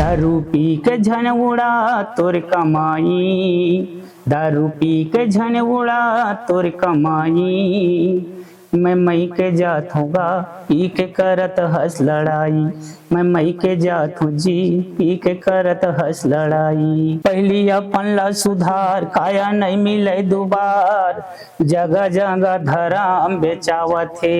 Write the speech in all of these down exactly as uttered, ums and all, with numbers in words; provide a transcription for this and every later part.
दारू पी के झन उड़ा तोर कमाई, दारू पी के झन उड़ा तोर कमाई। मैं मई के जात हूँ गा, पी के करत हस लड़ाई। मैं मई के जात हूँ जी, पी के करत हस लड़ाई। पहली अपन ला सुधार, काया नहीं मिले दुबार। जगह जगह धरम बेचावत हे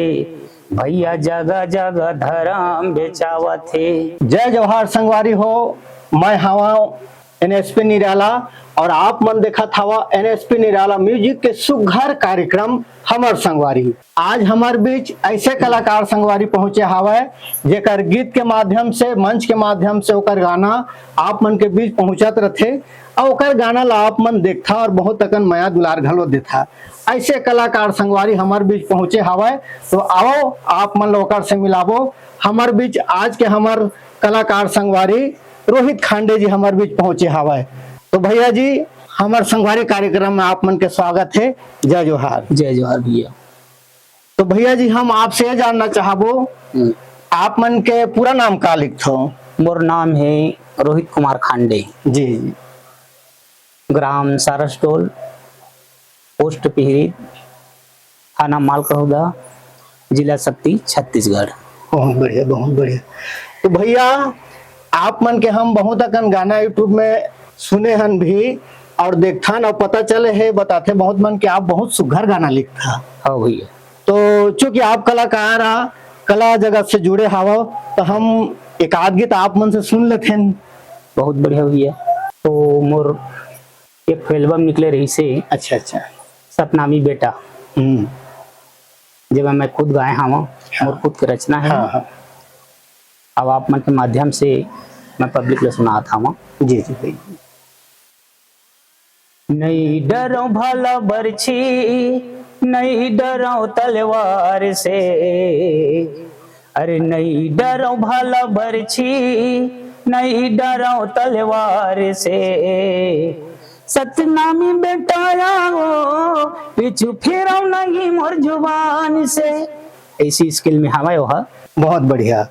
भैया, जगह जगह धरम बेचावत हे। जय जोहार संगवारी हो, मैं हवा एनएसपी निराला और आप मन देखत हवा एनएसपी निराला म्यूजिक के सुघर कार्यक्रम हमर संगवारी। आज हमर बीच ऐसे कलाकार संगवारी पहुंचे हावय, जेकर गीत के माध्यम से, मंच के माध्यम से ओकर गाना आप मन के बीच पहुंचत रथे और ओकर गाना ला आप मन देखथा और बहुत अकन मया दुलार घलो देथा। ऐसे कलाकार संगवारी हमर बीच पहुंचे हावय, तो आओ आप मन ला ओकर से मिलाबो। हमर बीच आज के हमर कलाकार संगवारी रोहित खांडे जी हमर बीच पहुंचे हावय। तो भैया जी, हमर संगवारी कार्यक्रम में आप मन के स्वागत है। जय जोहार। जय जोहार भैया। तो भैया जी, हम आपसे ये जानना चाहबो, हम्म। आप मन के पूरा नाम का लिखथो? मोर नाम है रोहित कुमार खांडे। जी, जी। ग्राम सारसडोल, पोस्ट पिहरी, थाना मालकरौदा, जिला सक्ती, छत्तीसगढ़। बहुत बढ़िया, बहुत बढ़िया। तो भैया, आप मन के हम बहुत अकन गाना YouTube में सुने हन भी और देखथन और पता चले हे, बताथे बहुत मन के आप बहुत सुघर गाना लिखथा। हाँ भैया। तो चूंकि आप कलाकार आ, कला जगत से जुड़े हावव, तो हम एक आध गीत आप मन से सुन लेथेन। बहुत बढ़िया भैया। तो मोर एक ठो एल्बम निकले रहिस हे, अच्छा, अच्छा। सतनामी बेटा, हम्म। जेमा मैं खुद गाए हावं, हाँ। मोर खुद के रचना है। हाँ, हाँ। अब आप मन के माध्यम से मैं पब्लिक ला सुनात हावं। जी, जी, भैया। नई डरौं भाला बरछी, नई डरौं तलवार से। अरे नई डरौं भाला बरछी, नई डरौं तलवार से। सतनामी बेटा हो, पीछू फेरव नहीं मोर जुबान से। ऐसी स्केल में हवय ओहा। बहुत बढ़िया।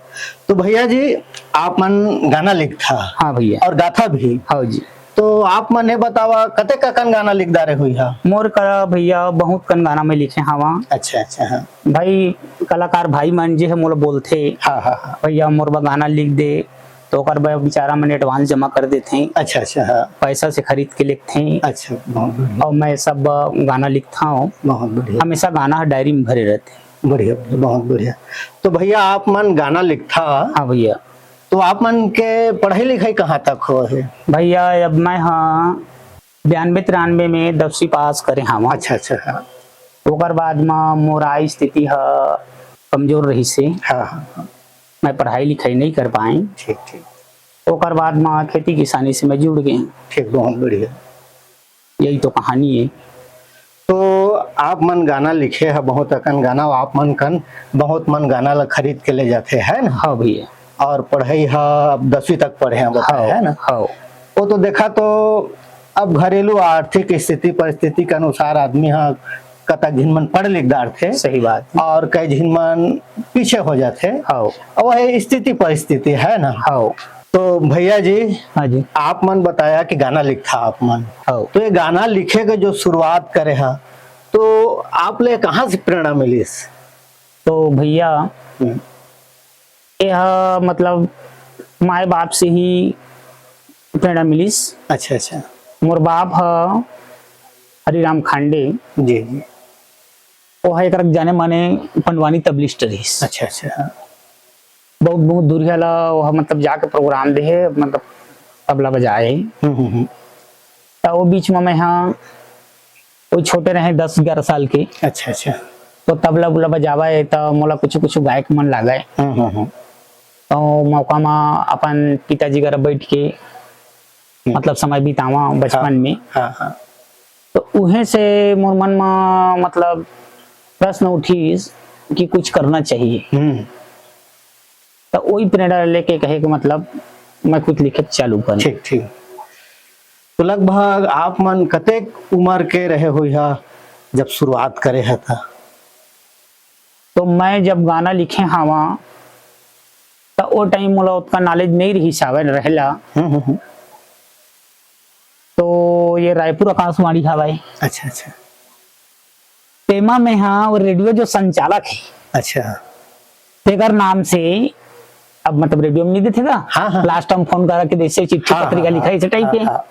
तो भैया जी, आप मन गाना लिखथा? हाँ भैया। और गाथा भी? हाँ जी। तो आप मन ये बतावा, कतेक अकन गाना लिख डारे हुई हा? मोर करा भैया बहुत कन गाना मैं लिखे हावा। अच्छा, अच्छा, हाँ। भाई, कलाकार भाई मन जे है मोला बोलथे, हाँ, हाँ, हाँ। भैया मोर बर गाना लिख दे, तो ओकर बर बेचारा मन एडवांस जमा कर देथे। अच्छा, अच्छा, हाँ। पैसा से खरीद के लिखथे। अच्छा, बहुत बढ़िया। और मैं सब गाना लिखता हूँ। बहुत बढ़िया। हमेशा गाना ह डायरी में भरे रहते। बढ़िया, बढ़िया, बहुत बढ़िया। तो भैया, आप मन गाना लिखथा? हाँ भैया। तो आप मन के पढ़ाई लिखाई कहाँ तक होय हे? भैया, अब मैं, हाँ, बयानबे तिरानबे में दसवीं पास करे हावं। अच्छा, अच्छा, हाँ। ओकर बाद म मोर आय स्थिति ह कमजोर रहिस हे। हाँ, हाँ, हाँ। मैं पढ़ाई लिखाई नहीं कर पाए। ठीक, ठीक। ओकर बाद म खेती किसानी से मैं जुड़ गए। ठीक, बहुत बढ़िया। यही तो कहानी है। तो आप मन गाना लिखे ह, बहुत अकन गाना, आप मन कन बहुत मन गाना ला खरीद के ले जाथे, है ना? हाँ भैया। और पढ़ाई ह, अब दसवीं तक पढ़े हैं, बताए, हाँ, है ना? हाँ। वो तो देखा तो अब घरेलू आर्थिक स्थिति परिस्थिति के अनुसार आदमी ह कतक झिन मन पढ़ लिख डारथे। सही बात। और कई झिन मन पीछे हो जाथे। हाँ। और वह स्थिति परिस्थिति है ना। हाँ। तो भैया जी, हाँ जी। आप मन बताया कि गाना लिखथा आप मन। हाँ। तो ये गाना लिखे के जो शुरुआत करे हा, तो आप ले कहाँ से प्रेरणा मिलिस? तो भैया, हम्म। ये हा, मतलब, माय बाप से ही प्रेरणा मिलिस। अच्छा, अच्छा। मोर बाप ह हरिराम खांडे। जी, जी। वो ह एक जाने माने पंडवानी तबलिस्ट रहिस। अच्छा, अच्छा। बहुत, बहुत दूरिहा ला वो ह, मतलब, जाके प्रोग्राम दे हे, मतलब, तबला बजाए। हम्म, हम्म, हम्म। त वो बीच में मैं हा वो छोटे रहे, दस ग्यारह साल के। अच्छा, अच्छा। तो तबला उबला बजावे त मोला कुछु कुछु गायक मन लागे। हम्म, हम्म, हम्म। तो मौका मा अपन पिताजी करा बैठ के, हम्म। मतलब, समय बितावा बचपन हाँ, में। हाँ, हाँ। तो उहे से मोर मन मा, मतलब, प्रश्न उठिस कि कुछ करना चाहिए। हम्म। तो वही प्रेरणा लेके कहे के मतलब मैं कुछ लिखे चालू कर। ठीक, ठीक। तो लगभग आप मन कतेक उम्र के रहे हुई हा जब शुरुआत करे हा था? तो मैं जब गाना लिखे हावा, तो वो टाइम मोला उतना नॉलेज नहीं रहिस हवय, रहेला। हम्म, हम्म, हम्म। तो ये रायपुर आकाशवाणी हवय। अच्छा, अच्छा। तेमा में हाँ, वो रेडियो जो संचालक है, अच्छा। तेकर नाम से, अब मतलब रेडियो में नहीं देथे ना, हाँ, हाँ। लास्ट टाइम फोन करा के जैसे चिट्ठी हाँ, पत्रिका हाँ, लिखा, हाँ, इसे टाइप हाँ, के। हाँ।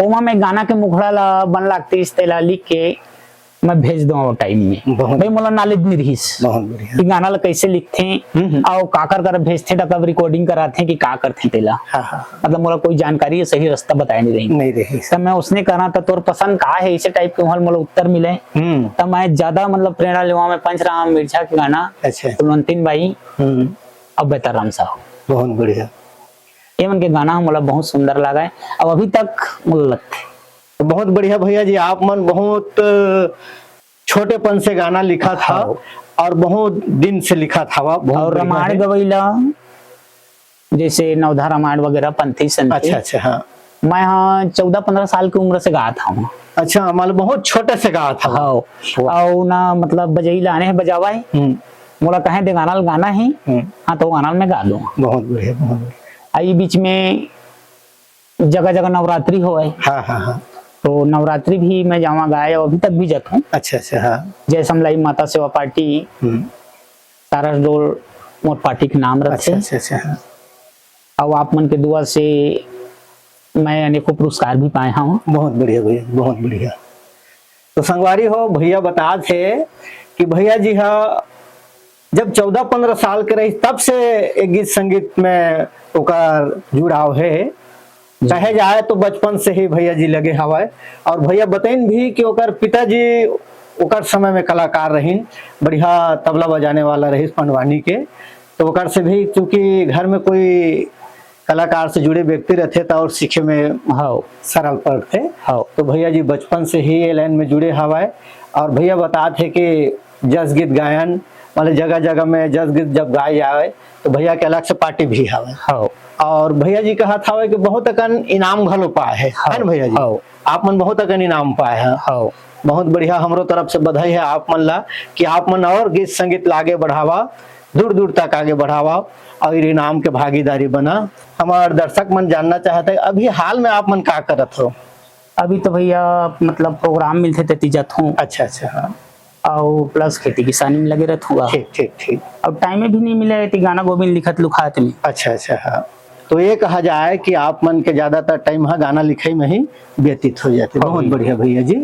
ओमा मैं गाना के मुखड़ा ला बन लागतीस, तेला लिख के मैं भेज दूं वो टाइम में। बहुत भाई, मोला नॉलेज नहीं रहिस बहुत बढ़िया। कि गाना ला कैसे लिखथे, हम्म, हम्म। अउ काकर करा भेजथे, त कब रिकॉर्डिंग कराथे कि का करथे तेला। हाँ, हाँ। मतलब मोला कोई जानकारी, सही रास्ता बताए नहीं रही। नहीं रही। त मैं उसने करा, त तोर पसंद का है, इसे टाइप के वहाँ मोला उत्तर मिले। हम्म। त मैं ज्यादा मतलब प्रेरणा लेवा मैं पंचराम मिर्जा के गाना, अच्छा। कुलवंतिन बाई, हम्म। अब बेताराम साहू। बहुत बढ़िया। ये मन के गाना मोला बहुत सुंदर लगा है, अब अभी तक मोला लगथे। बहुत बढ़िया भैया जी, आप मन बहुत छोटेपन से गाना लिखा था हाँ। और बहुत दिन से लिखा था, वाह, बहुत और बढ़िया रामायण है। गवैला, जैसे नवधा रामायण वगैरह, पंथी संथी। अच्छा, अच्छा, हाँ। मैं हाँ चौदह पन्द्रह साल की उम्र से गात हूँ। अच्छा, मतलब बहुत छोटे से गात हव। हाँ। वाह। और ना मतलब बजई लाने है बजावा है। हम्म। मोला कहे दे गाना ल गाना है। हम्म। हाँ, तो गाना ल मैं गा दूँ। बहुत बढ़िया, बहुत बढ़िया। आ, ये बीच में जगह जगह नवरात्रि होवय। हाँ, हाँ, हाँ। तो नवरात्रि भी मैं जावा गाए, अउ अभी तक भी जाथों। अच्छा, अच्छा, हाँ। जय समलाई माता सेवा पार्टी, हम्म। तारस डोल मोर पार्टी के नाम रथे। अच्छा, अच्छा, अच्छा, हाँ। अउ आप मन के दुआ से मैं अनेकों पुरस्कार भी पाए हूँ। बहुत बढ़िया भैया, बहुत बढ़िया। तो संगवारी हो, भैया बतात हे कि भैया जी हा जब चौदह पन्द्रह साल के रहिस, तब से ए गीत संगीत में ओकर जुड़ाव हे। जी। कहे जाए तो बचपन से ही भैया जी लगे हवय। और भैया बतइन भी कि ओकर पिताजी ओकर समय में कलाकार रहिन, बढ़िया तबला बजाने वाला रहिस पंडवानी के। तो ओकर से भी, चूंकि घर में कोई कलाकार से जुड़े व्यक्ति रथे, त और सीखे में हाँ। सरल पड़थे। हाँ। तो भैया जी बचपन से ही ये लाइन में जुड़े हवय। और भैया बतात हे कि जस गीत गायन, मतलब जगह जगह में जस गीत जब गाए जावे, तो भैया के अलग से पार्टी भी हवय। हाँ। और भैया जी कहत हवय कि बहुत अकन इनाम घलो पाए हे, हाँ। है ना भैया जी? हाँ। आप मन बहुत अकन इनाम पाए हे। हाँ। बहुत बढ़िया, हमरो तरफ से बधाई हे आप मन ला कि आप मन और गीत संगीत ला आगे बढ़ावा, दूर दूर तक आगे बढ़ावा और इनाम के भागीदारी बना। हमार दर्शक मन जानना चाहत हे, अभी हाल में आप मन का करत हो? अभी तो भैया मतलब प्रोग्राम मिलथे तेती जाथों। अच्छा, अच्छा, हाँ। अउ प्लस खेती किसानी में लगे रहथों। ठीक, ठीक, ठीक। अब टाइम भी नहीं मिले, एती गाना गोविंद लिखत लुखात में। अच्छा, अच्छा, हाँ। तो ये कहा जाए कि आप मन के ज्यादातर टाइम हा गाना लिखई में ही व्यतीत हो जाथे। हाँ बहुत भैया। बढ़िया भैया जी।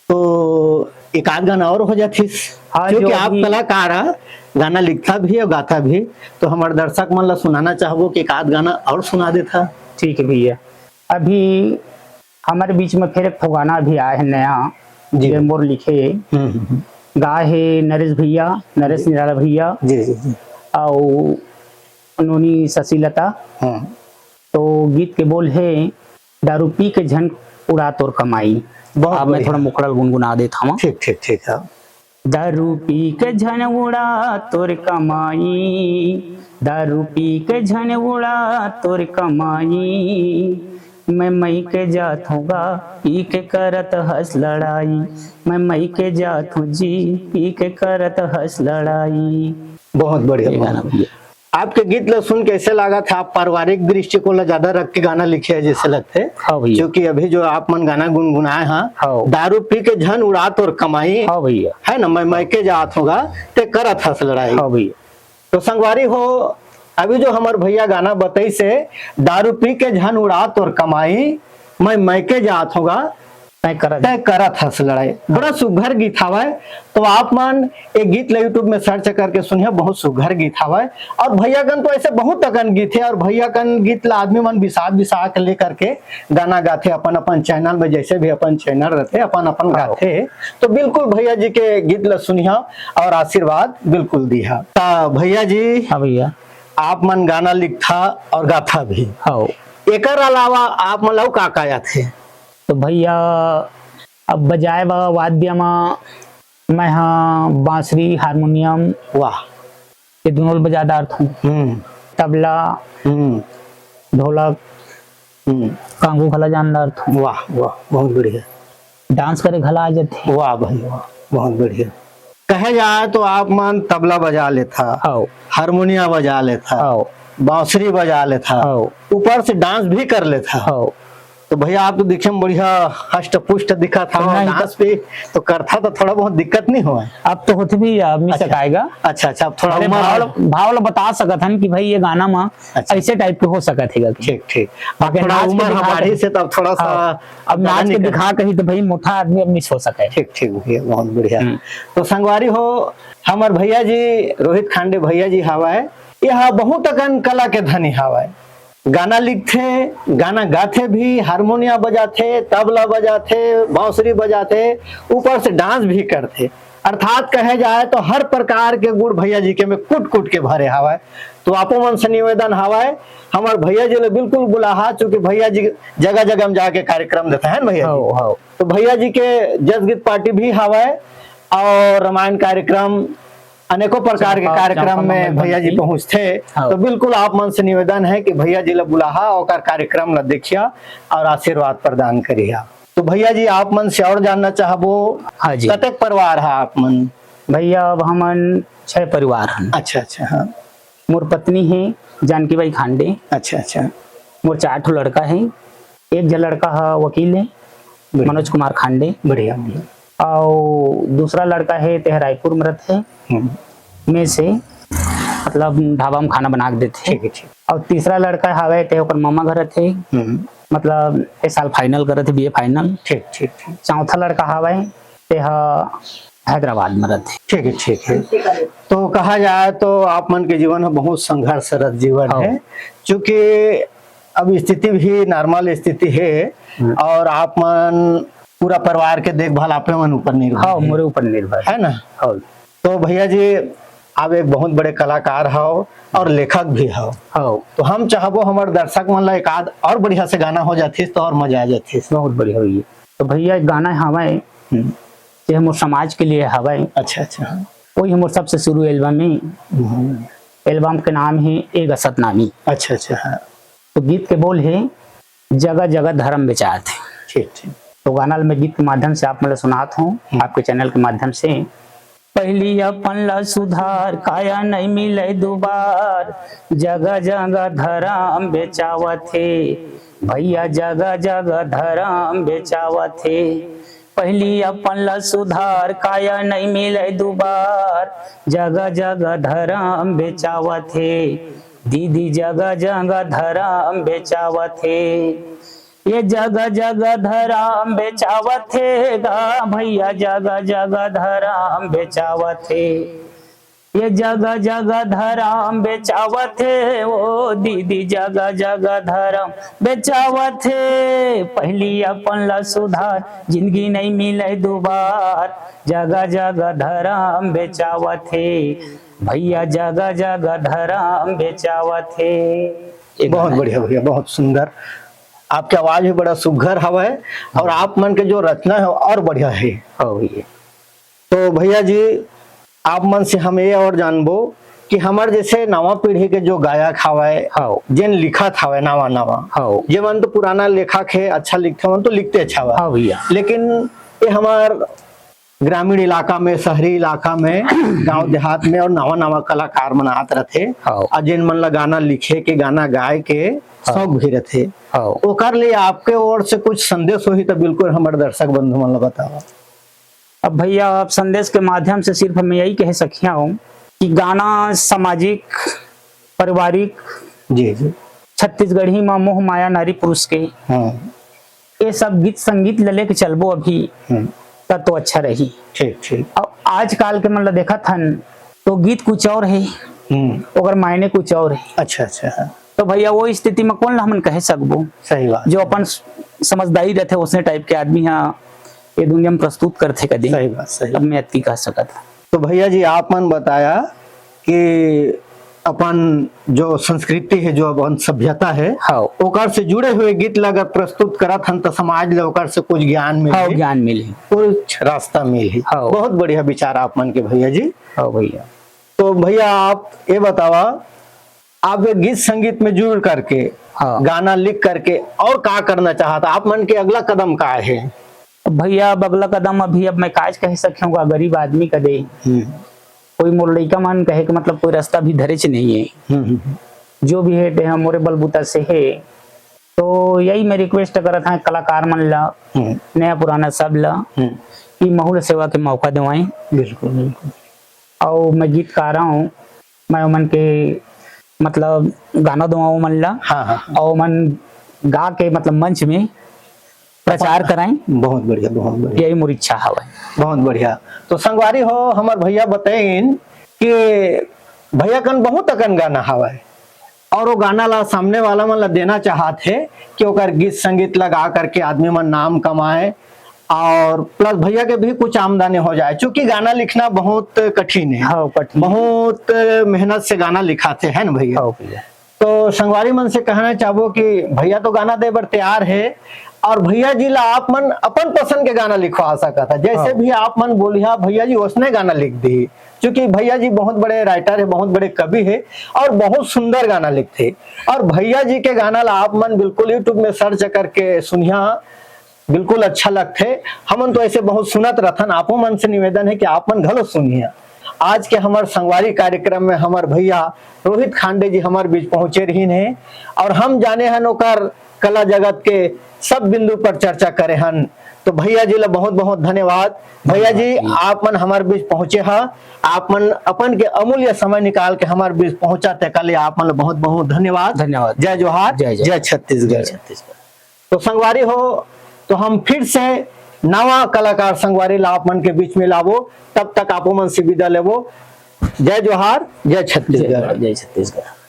तो एक आध गाना और हो जाथिस, हाँ, क्योंकि जो आप अभी कलाकार हा, गाना लिखता भी और गाता भी, तो हमारे दर्शक मन ला सुनाना चाहबो कि एक आध गाना और सुना देता। ठीक है भैया, अभी हमारे बीच में फिर एक ठो गाना भी आए हे नया, जी। जे मोर लिखे, हम्म, हम्म, हम्म। गाए हे नरेश भैया, नरेश जी। निराला भैया, जी, जी, जी। अउ नोनी शशिलता। हम्म। तो गीत के बोल हे, "दारू पी के झन उड़ा तोर कमाई।" बहुत अब मैं बढ़िया। थोड़ा मुखड़ा ल गुनगुना देत हवं। ठीक, ठीक, ठीक है। दारू पी के झन उड़ा तोर कमाई, दारू पी के झन उड़ा तोर कमाई। मैं मई के जात हूँ गा, पी के करत हस लड़ाई। मैं मई के जात हूँ जी, पी के करत हस लड़ाई। बहुत बढ़िया, ये गाना बहुत बढ़िया। आपके गीत ला सुन के ऐसे लागत हे, आप पारिवारिक दृष्टिकोण ला ज्यादा रख के गाना लिखे हे, जैसे लगथे। हाँ भैया। क्योंकि अभी जो आप मन गाना गुनगुनाए हा, हाँ। दारू पी के झन उड़ा तोर कमाई, हाँ भैया। है ना, मैं मई के जात हूँ गा, ते करत हस लड़ाई। हाँ भैया। तो संगवारी हो, अभी जो हमर भैया गाना बतइस हे, दारू पी के झन उड़ा तोर कमाई, मैं मई के जात हूँ गा, तय करत तय करत हस लड़ाई। बड़ा सुघर गीत हवय। तो आप मन एक गीत ला YouTube में सर्च करके सुनिहा, बहुत सुघर गीत हवय। और भैया कन तो ऐसे बहुत अकन गीत हे, और भैया कन गीत ला आदमी मन बिसा बिसा के लेकर के गाना गाथे, अपन अपन चैनल में, जैसे भी अपन चैनल रहथे, अपन अपन हाँ। गाथे। तो बिल्कुल भैया जी के गीत ला सुनिहा और आशीर्वाद बिल्कुल दिहा। त भैया जी, हाँ भैया। आप मन गाना लिखथा और गाथा भी। हाँ। एकर अलावा आप मन ला अउ का का आथे? तो भैया, अब बजाए वा वाद्य मा मैं हा बांसुरी, हारमोनियम, वाह। ये दोनों ल बजा डारथों। हम्म। तबला, हम्म। ढोलक, हम्म। कांगू घला जान डारथों। वाह, वाह, बहुत बढ़िया। डांस करे घला आ जाथे। वाह भाई वाह, बहुत बढ़िया। कहे जाए तो आप मन तबला बजा लेथा, हाँ। हारमोनिया बजा लेथा, हाँ। बांसुरी बजा लेथा, हाँ। ऊपर से डांस भी कर लेथा। हाँ। तो भैया, आप तो दिखे में बढ़िया हष्ट पुष्ट दिखत हव, नहीं तो डांस भी तो करथा, तो थोड़ा बहुत दिक्कत नहीं होय? अब तो होथे भी, अब मिस अच्छा। सकाएगा। अच्छा, अच्छा, अब थोड़ा अरे, उम्र भाव, है। भाव ल बता सकत हन कि भाई, ये गाना म अच्छा। ऐसे टाइप के हो सकत हे गा। ठीक, ठीक। बाकी अब थोड़ा नाच के उम्र दिखा हमारी दे। से, तब थोड़ा सा हाँ, अब ज्यादा नाच के निकल दिखा कही तो भाई, मोटा आदमी अब मिस हो सके। ठीक, ठीक भैया, बहुत बढ़िया। हम्म। तो संगवारी हो, हमर भैया जी, रोहित खांडे भैया जी हवय, यह बहुत अकन कला के धनी हवय। गाना लिखथे, गाना गाथे भी, हारमोनिया बजाथे, तबला बजाथे, बांसुरी बजाथे, ऊपर से डांस भी करथे। अर्थात कहे जाए तो हर प्रकार के गुण भैया जी के में कूट कूट के भरे हवय। तो आपो मन से निवेदन हवय, हमर भैया जी ले बिल्कुल बुलाहा, चूंकि भैया जी जगह जगह में जाके कार्यक्रम देथे, है ना भैया जी? हव, हव। तो भैया जी के जस गीत पार्टी भी हवय और रामायण कार्यक्रम, अनेकों प्रकार के चंपा, कार्यक्रम चंपा में मंगल भैया जी मंगल। पहुंचथे। हाँ। तो बिल्कुल आप मन से निवेदन है कि भैया जी ला बुलाहा, ओकर कार्यक्रम ला देखिया और आशीर्वाद प्रदान करिया। तो भैया जी, आप मन से और जानना चाहबो, हाँ जी। कतेक परिवार है आप मन? भैया, अब हमन छह परिवार हन। अच्छा, अच्छा, हाँ। मोर पत्नी हे जानकी बाई खांडे। अच्छा, अच्छा। मोर चार ठो लड़का हे। एक झन लड़का ह वकील हे, बढ़िया। मनोज कुमार खांडे। बढ़िया, बढ़िया। अउ दूसरा लड़का हे, तेह रायपुर में रथे। हम्म। में से, मतलब, ढाबा में खाना बना के देथे। ठीक है, ठीक। अउ तीसरा लड़का हावय, तेह ओकर मामा घर रथे। हम्म। मतलब, ए साल final करत हे, B A final। ठीक, ठीक, ठीक। चौथा लड़का हावय, तेह हैदराबाद में रथे। ठीक है, ठीक है। तो कहा जाए तो आप मन के जीवन ह बहुत संघर्षरत जीवन हाँ। है, क्योंकि अब स्थिति भी normal स्थिति है हम्म। और आप मन पूरा परिवार के देखभाल आपे मन ऊपर निर्भर हाँ, है। मोरे ऊपर निर्भर है। है ना? हाँ। तो भैया जी, आप एक बहुत बड़े कलाकार हव और लेखक भी हव। हाँ। तो हम चाहबो हमर दर्शक मन ला एक आध और बढ़िया से गाना हो जाथिस तो और मजा आ जाथिस। बहुत बढ़िया भैया। तो भैया, एक गाना हवय, हम्म। जे मोर समाज के लिए हवय। अच्छा, अच्छा, हाँ। वही हमर सबसे शुरू album हे। हम्म। Album के नाम हे एक असतनामी। अच्छा, अच्छा, हाँ। तो गीत के बोल हे, "जगह जगह धर्म बेचात हे।" ठीक, ठीक। तो गाना ल मैं गीत के माध्यम से आप मन ल सुनात हूँ, हम्म। आपके channel के माध्यम से। पहली अपन ल सुधार, काया नहीं मिले दुबार, जगह जगह धर्म बेचावत हे, भैया जगह जगह धर्म बेचावत हे। पहली अपन ल सुधार, काया नहीं मिले दुबार, जगह जगह धर्म बेचावत हे, दीदी जगह जगह धर्म बेचावत हे। ये जगह जगह धर्म बेचावत हे गा भैया, जगह जगह धर्म बेचावत हे। ये जगह जगह धर्म बेचावत हे, ओ दीदी जगह जगह धर्म बेचावत हे। पहली अपन ल सुधार, जिंदगी नहीं मिले दुबार, जगह जगह धर्म बेचावत हे, भैया जगह जगह धर्म बेचावत हे। ये बहुत गाना बढ़िया भैया, बहुत सुंदर। आपके आवाज भी बड़ा सुघर हवय और आप मन के जो रचना है और बढ़िया है। हाँ भैया। तो भैया जी, आप मन से हम ये और जानबो कि हमर जैसे नवा पीढ़ी के जो गायक हवय, हाँ। जेन लिखत हवय नवा नवा, हाँ। जे मन तो पुराना लेखक हे, अच्छा लिखथे, मन तो लिखते अच्छा हवय। हाँ भैया। लेकिन ये हमर ग्रामीण इलाका में, शहरी इलाका में, गांव देहात में और नवा नवा कलाकार मन आत रथे, हाँ। और जेन मन ला गाना लिखे के, गाना गाए के हाँ। शौक भी रथे, हाँ। ओकर लिए आपके ओर से कुछ संदेश होही तो बिल्कुल हमर दर्शक बंधु मन ला बताओ। अब भैया, आप संदेश के माध्यम से सिर्फ मैं यही कह सकिया हूँ कि गाना सामाजिक, पारिवारिक, जी, जी। छत्तीसगढ़ी में मोह माया नारी पुरुष के, हाँ। ये सब गीत संगीत ले लेके चलबो अभी, हम्म। तब तो अच्छा रही। ठीक, ठीक। अब आजकल के मन ला देखत हन, तो गीत कुछ और है, हम्म। ओकर मायने कुछ और है। अच्छा, अच्छा, हाँ। तो भैया, वो स्थिति में कौन ला हमन कह सकबो? सही बात। जो अपन स-, समझदारी रहथे, उसने टाइप के आदमी हा ये दुनिया में प्रस्तुत करथे कदी। सही बात, सही। तब मैं अतकी कह सकत। तो भैया जी, आप मन बताया कि अपन जो संस्कृति है, जो अपन सभ्यता है, हाँ। ओकर से जुड़े हुए गीत ला अगर प्रस्तुत करत हन, तो समाज ले ओकर से कुछ ज्ञान मिलही, हाँ, ज्ञान मिलही। कुछ रास्ता मिलही। हाँ। बहुत बढ़िया विचार आप मन के भैया जी। हाँ भैया। तो भैया, आप ये बतावा, आप ये गीत संगीत में जुड़ करके, हाँ। गाना लिख करके और का करना चाहत हा? आप मन के अगला कदम का है? अब भैया, अब अगला कदम अभी अब मैं काज कह सकूंगा, गरीब आदमी का दे। हम्म। कोई मोर लइका मन कहे के मतलब कोई रास्ता भी धरेच नहीं है। हम्म, हम्म, हम्म। जो भी हे, तेहा मोरे बलबूता से हे। तो यही मैं रिक्वेस्ट करत हंव कलाकार मन ला, हम्म। नया पुराना सब ला, हम्म। कि महू ल सेवा के मौका देवाएं। बिल्कुल, बिल्कुल। अउ मैं गीतकार हंव, मैं ओमन के मतलब गाना देवाऊं ओमन ला, हाँ, हाँ। अउ ओमन गा के मतलब मंच में प्रचार कराएं। बहुत बढ़िया, बहुत बढ़िया। यही मोर इच्छा हवय। बहुत बढ़िया। तो संगवारी हो, हमर भैया बताइन कि भैया कन बहुत अकन गाना हवय और वो गाना ला सामने वाला मन ला देना चाहत हे कि ओकर गीत संगीत ला गा करके आदमी मन नाम कमाए और प्लस भैया के भी कुछ आमदनी हो जाए, क्योंकि गाना लिखना बहुत कठिन है। हाँ, कठिन। बहुत मेहनत से गाना लिखाथे, है ना भैया? हाँ भैया। तो संगवारी मन से कहना चाहबो कि भैया तो गाना दे बर तैयार है और भैया जी ला आप मन अपन पसंद के गाना लिखवा सकत है, जैसे हाँ। भी आप मन बोलिहा भैया जी ओसने गाना लिख दी, क्योंकि भैया जी बहुत बड़े राइटर है, बहुत बड़े कवि है और बहुत सुंदर गाना लिखथे। और भैया जी के गाना ला आप मन बिल्कुल YouTube में सर्च करके सुनिहा, बिल्कुल अच्छा लगथे। हमन तो ऐसे बहुत सुनत रथन, आपो मन से निवेदन है कि आप मन घलो सुनिहा। आज के हमर संगवारी कार्यक्रम में हमर भैया रोहित खांडे जी हमर बीच पहुंचे रहिन हे और हम जाने हन ओकर कला जगत के सब बिंदु पर चर्चा करे हन। तो भैया जी ला बहुत बहुत धन्यवाद। भैया जी, धन्यवाद। आप मन हमर बीच पहुंचे हा, आप मन अपन के अमूल्य समय निकाल के हमर बीच पहुंचा, तेकर लिए आप मन ला बहुत बहुत धन्यवाद। धन्यवाद। जय जोहार, जय जय। जय छत्तीसगढ़। जय छत्तीसगढ़। तो संगवारी हो, तो हम फिर से नवा कलाकार संगवारी ला आप मन के बीच में लाबो, तब तक आपो मन से विदा लेबो। जय जोहार, जय छत्तीसगढ़। जय छत्तीसगढ़।